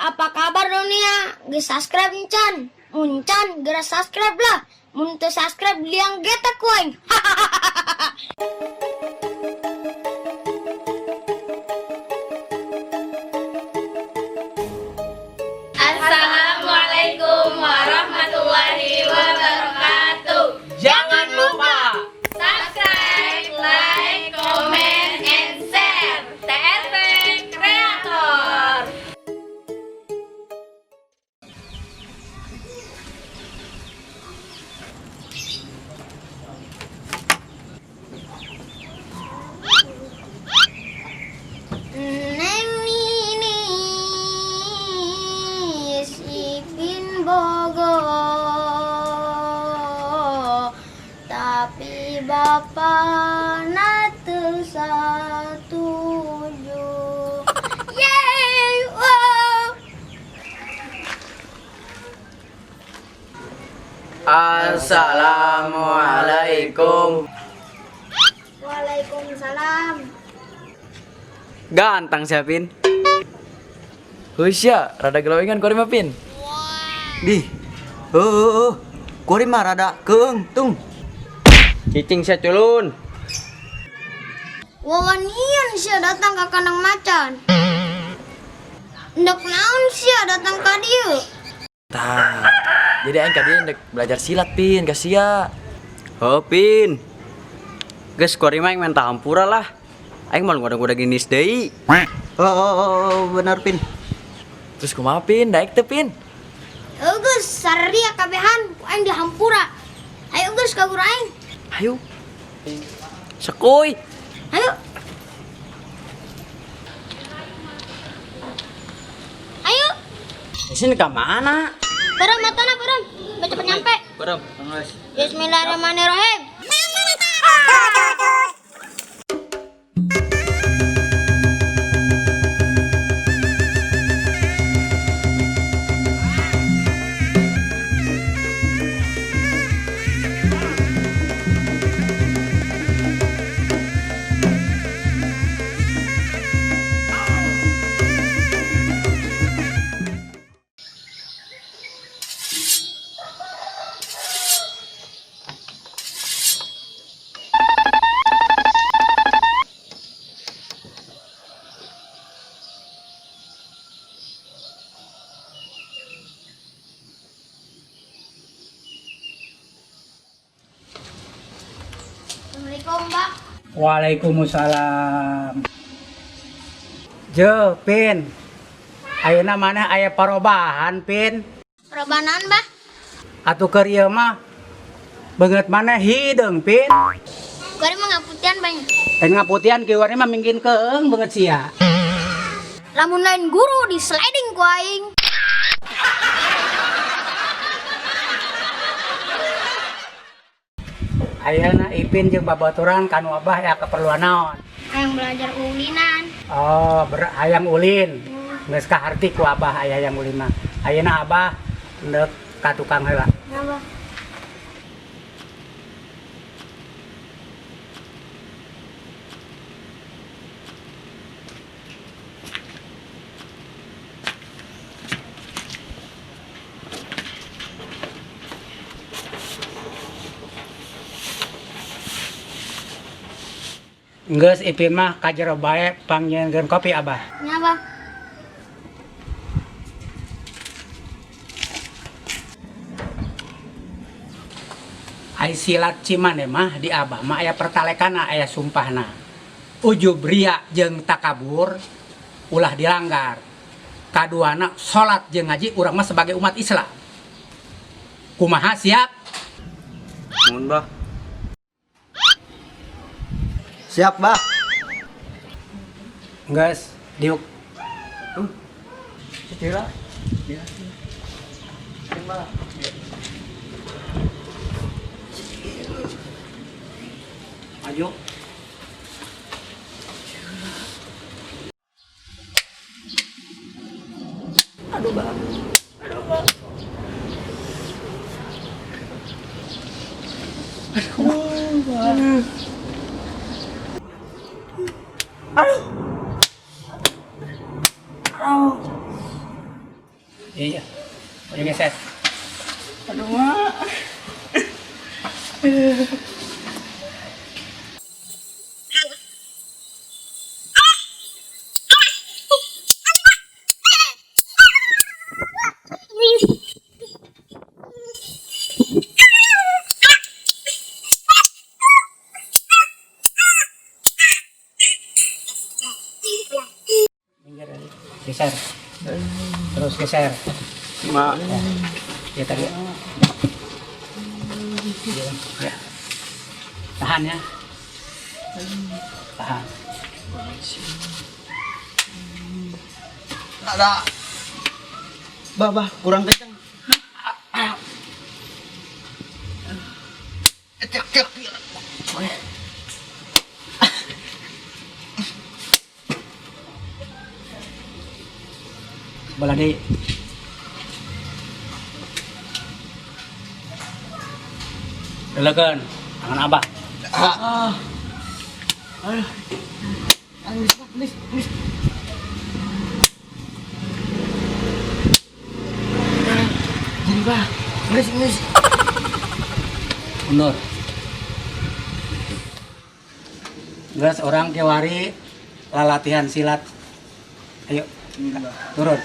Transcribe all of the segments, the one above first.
Apa kabar dunia? Geus subscribe encan? Mun can, geura subscribe lah. Mun teu subscribe liang getek ku aing. Assalamualaikum warahmatullahi wabarakatuh. Jangan lupa Subscribe, like, comment, and share. TRP Kreator. Neng Ninis Ipin bogoh, tapi bapana teu satuju. Yeay, wow. Assalamualaikum. Waalaikumsalam. Ganteng sia, Pin. Husya, rada glowingan kuari mah, Pin. Di. Heuh, kuari mah rada keung tung. Cicing sia, culun. Wawanian sia datang ke kandang macan. Ndek naon sia datang ka dieu? Tah, jadi aing ka dieu ndek belajar silat, Pin, ka sia. Oh, Pin. Geus, kuari mah aing menta hampura lah. Aing moal ngoda-ngoda Ninis deui. Oh, bener, Pin. Terus kumaha, Pin? Daek teu, Pin? Heuh geus, sarerea kabehan ku aing dihampura. Ayo geus ka guru aing. Ayo. Sekuy. Ayo. Ayo. Di sini ka mana? Peureum matana, peureum. Biar cepet nyampe. Peureum. Bismillahirrahmanirrahim. Assalamualaikum, Pak. Waalaikumsalam. Je, Pin. Ayeuna mana aya parobahan, Pin? Perobahan, Bah? Atuh keur ieu mah beungeut maneh hideung, Pin. Kuari mah ngaputian banyak. Dan ngaputian kieu mah mingkin keung beungeut sia. Lamun lain guru di sliding ku aing. Ayeuna Ipin jeung babaturan kanu Abah ya keperluan naon? Hayang belajar ulinan. Oh, hayang ulin. Geus kaharti ku Abah aya hayang ulin mah. Ayeuna Abah ndek ka tukang heula. Kenapa? Geus, Ipin mah ka jero bae, pangnyieunkeun kopi Abah. Kenapa? Ai silat Cimande mah di Abah mah aya pertalekana, aya sumpahna. Ujub ria jeung takabur ulah dilanggar. Kaduana salat jeung ngaji, urang mah sebagai umat Islam. Kumaha, siap? Mun, Bah. Siap, Bah. Geus, diuk. Cila. Maju. Aduh, Bang. Aduh, Bang. Aduh, Bang. Aduh. Aduh. Aduh, Mak. Minggir, geser. Terus geser. Mak. Ya tadi. Ya. Tahan ya. Tahan. Ada. Bah, bah, kurang kencang. Cek, cek. Sebelah deui. Lelekeun tangan Abah. Ah. Aduh. Aduh, please, please. Jadi, bah. Please, please. Mundur. Geus urang kiwari latihan silat. Ayo, turun.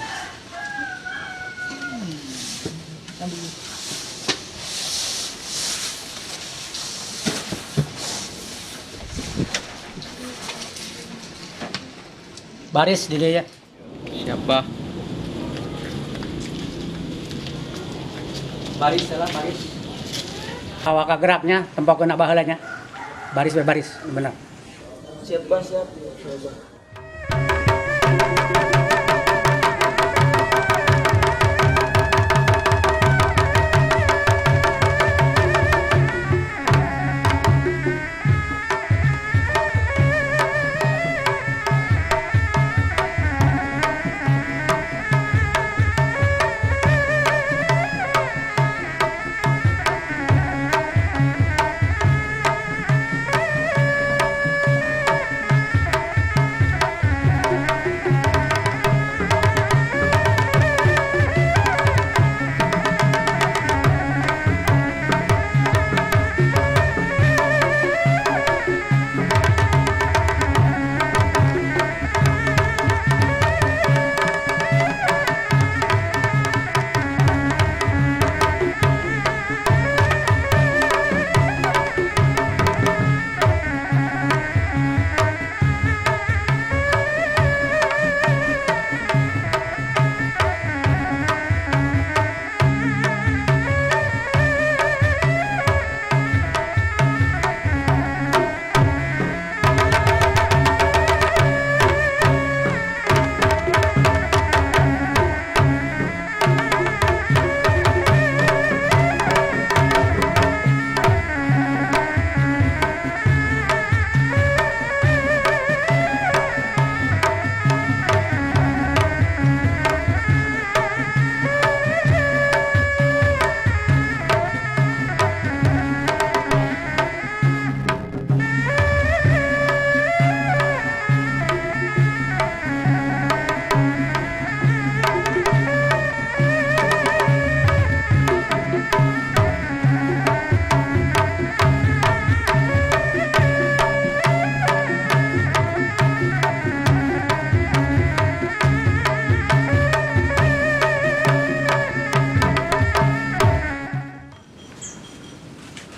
Baris di dia ya. Siapa? Baris lah, baris. Awak geraknya, tempo kena baheulanya. Baris berbaris, benar. Siap, Bah, siap. Siap, Bah.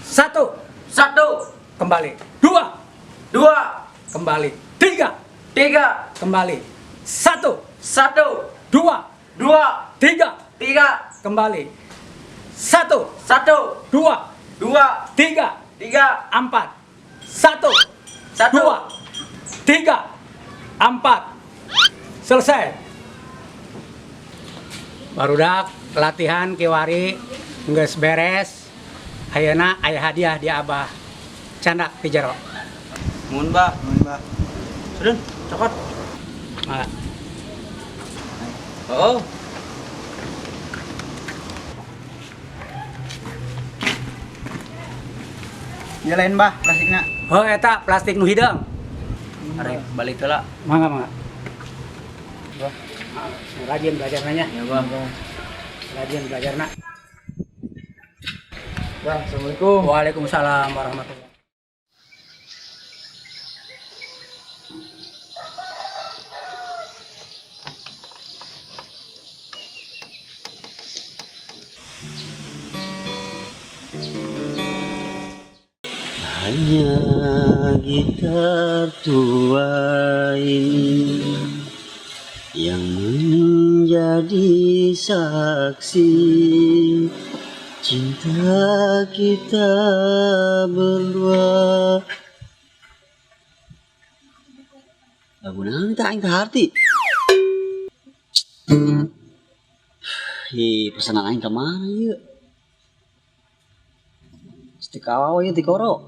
Satu, Satu, kembali. Dua, dua, kembali. Tiga, tiga, kembali. Satu, satu, dua, dua, tiga, tiga, kembali. Satu, satu, dua, dua, tiga, tiga, empat. Satu, satu, dua, tiga, empat. Selesai. Barudak latihan kiwari geus beres. Ayeuna aya hadiah di Abah. Candak di jero. Mun, Bah. Mun, Bah. Sudah, cokot. Mangga. Oh. Ya lain, Bah, plastiknya. Oh, eta plastik nu hideung. Arek balik heula. Mangga, mangga. Rajin belajarnya. Ya, Bah. Rajin belajarna. Bang, assalamualaikum. Waalaikumsalam warahmatullahi. Hanya gitar tua ini yang menjadi saksi cinta kita berdua. Lagu naon tah, aing teu harti. Hi, pesanan aing ka mana ieu? Stik awaw ieu tikoro.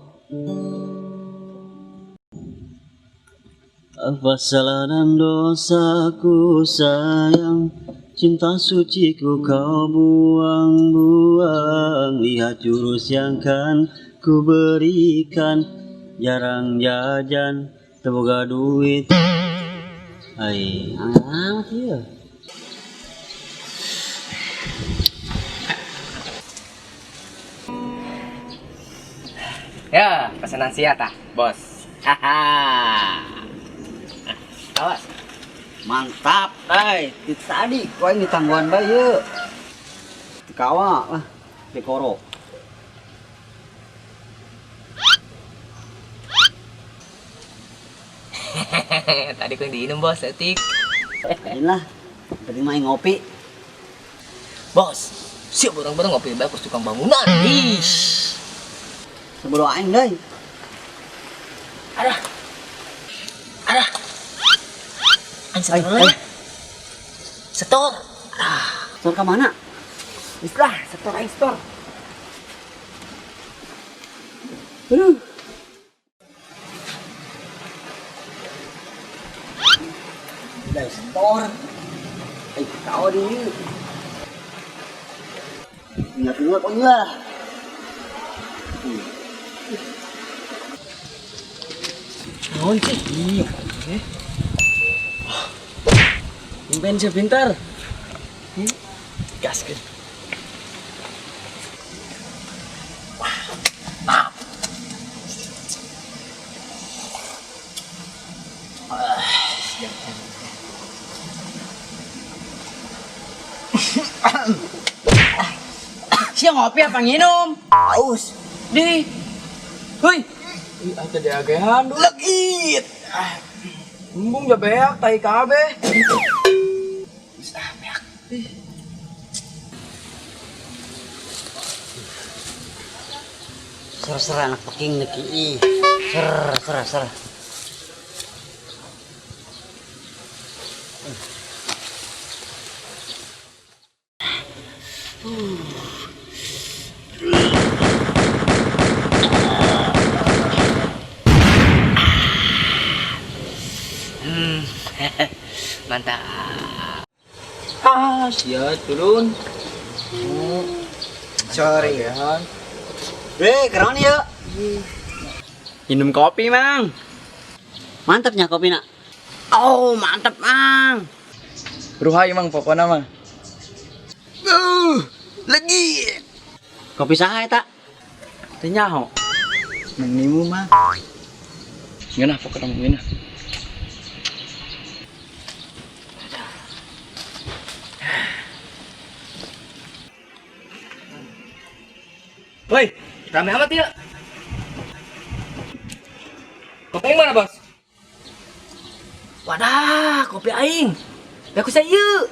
Apa salah dan dosaku, sayang? Cinta suciku kau buang-buang. Lihat jurus yang kan ku berikan. Jarang jajan, teu boga duit. Ai, amat ieu. Ya, pesanan sia tah, Bos. Haha. Awas. Mantap, dai. Ti tadi ku aing ditangguhan bae ieu. Tikawa lah, tikoro. Tadi ku diinum, Bos, etik. Lain lah, tadi mah aing ngopi. Bos, siap bareng-bareng ngopi bae tukang bangunan. Ih. Sebelum aing deui. Ada. Ada. Aing setor lah. Setor. Setor ke mana? Wis lah, setor aing setor. Aduh. Udah setor. Eh, kau di. Ingat-ingat kok lah. Naon sih? Iya. Tumben sih pintar. Gas kan. Sia ngopi apa nginum? Aus. Di. Hoi. Ih, atuh diagehan dulu. Legit. Ah. Embung ja beak tai kabeh. Geus ah beak. Ih. Ser-ser anak peking neki ih. Ser ser ser. Mantap. Ah, sia turun. Sorry. Eh, keren ya. Minum kopi, Mang. Mantapnya kopi nak. Oh, mantap, Mang. Ruhai mang pokokna mah. Lagi. Kopi saha eta? Teu nyaho. Nang nimu mah. Ngeunah pokokna mah ngeunah. Woi, rame amat ya. Kopi yang mana, Bos? Wadah, kopi aing. Ya aku saya.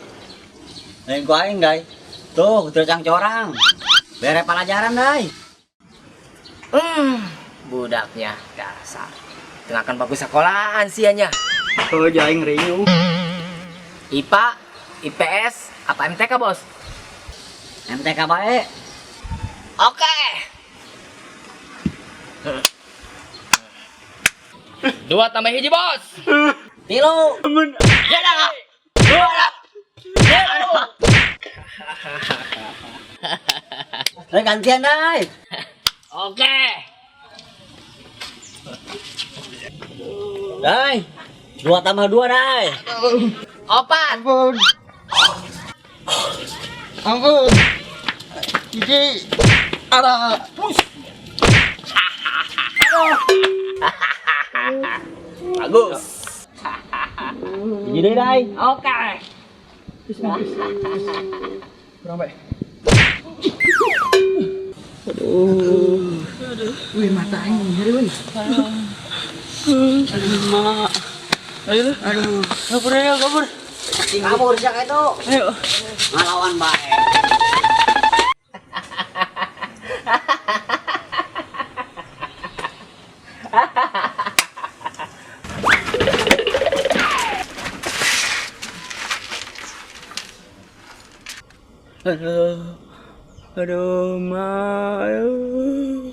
Lain ku aing, Dai. Tuh, kudu corang. Bere pelajaran, Dai. Budaknya dasar. Tengahkan bagus sekolahan sianya. Oh, aing riuh. IPA, IPS, apa MTK, Bos? MTK bae. Oke. 2 tambah 1, Bos. 3. Ya dah. 2. Eh, gantian, Dai. Oke. Dai. 2 tambah 2, Dai. 4. Ampun. Ampun. 1. Ada. Bagus. Hiji deui dai. Oke. Kurang baik. Aduh. Wih, mata aing nyeri euy. Aduh, mak. Ayo. Aduh. Kabur ayo, kabur. Kabur sia itu. Ayo. Ngalawan bae. Aduh. Aduh, mak. Aduh.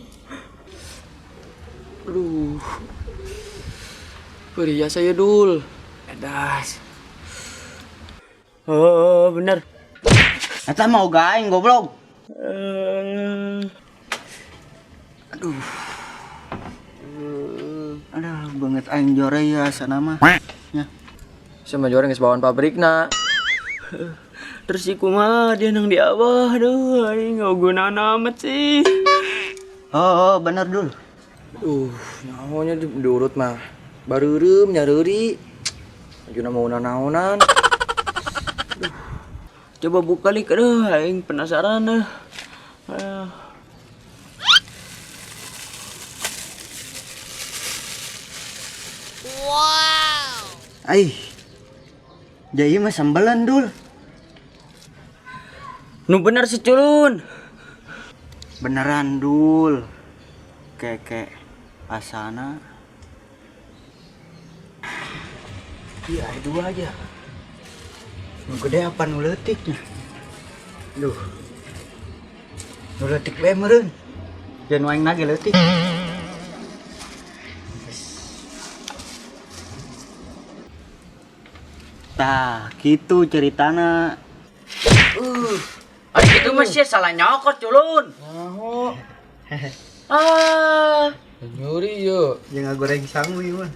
Aduh. Perih ya saya dul. Edas. Oh, bener. Eta mau gaing goblok. Eh, Aduh. Aduh, banget aing jore ya sana mah. Ya. Sama joreng geus bawaan pabrikna. Terus si kumaha dia nang di abah. Aduh, aing gunaan amat sih. Oh, oh bener dul. Nyahonya diurut mah. Bareureum nyareuri. Ajuna mau naonan. Coba buka lik, aduh, aing penasaran dah. Aduh. Aih. Jadi mah sambelan dul. Nu bener si culun. Beneran dul. Keke asana. Iya, ada dua aja. Nu gede apa nu leutiknya? Duh. Nu leutik bae meureun. Jangan aing nage leutik. Tah, gitu ceritana. Aduh, itu mah sih salah nyokot culun. Nyaho. Ah. Nyuri yo. Jangan goreng sangu ieu mah.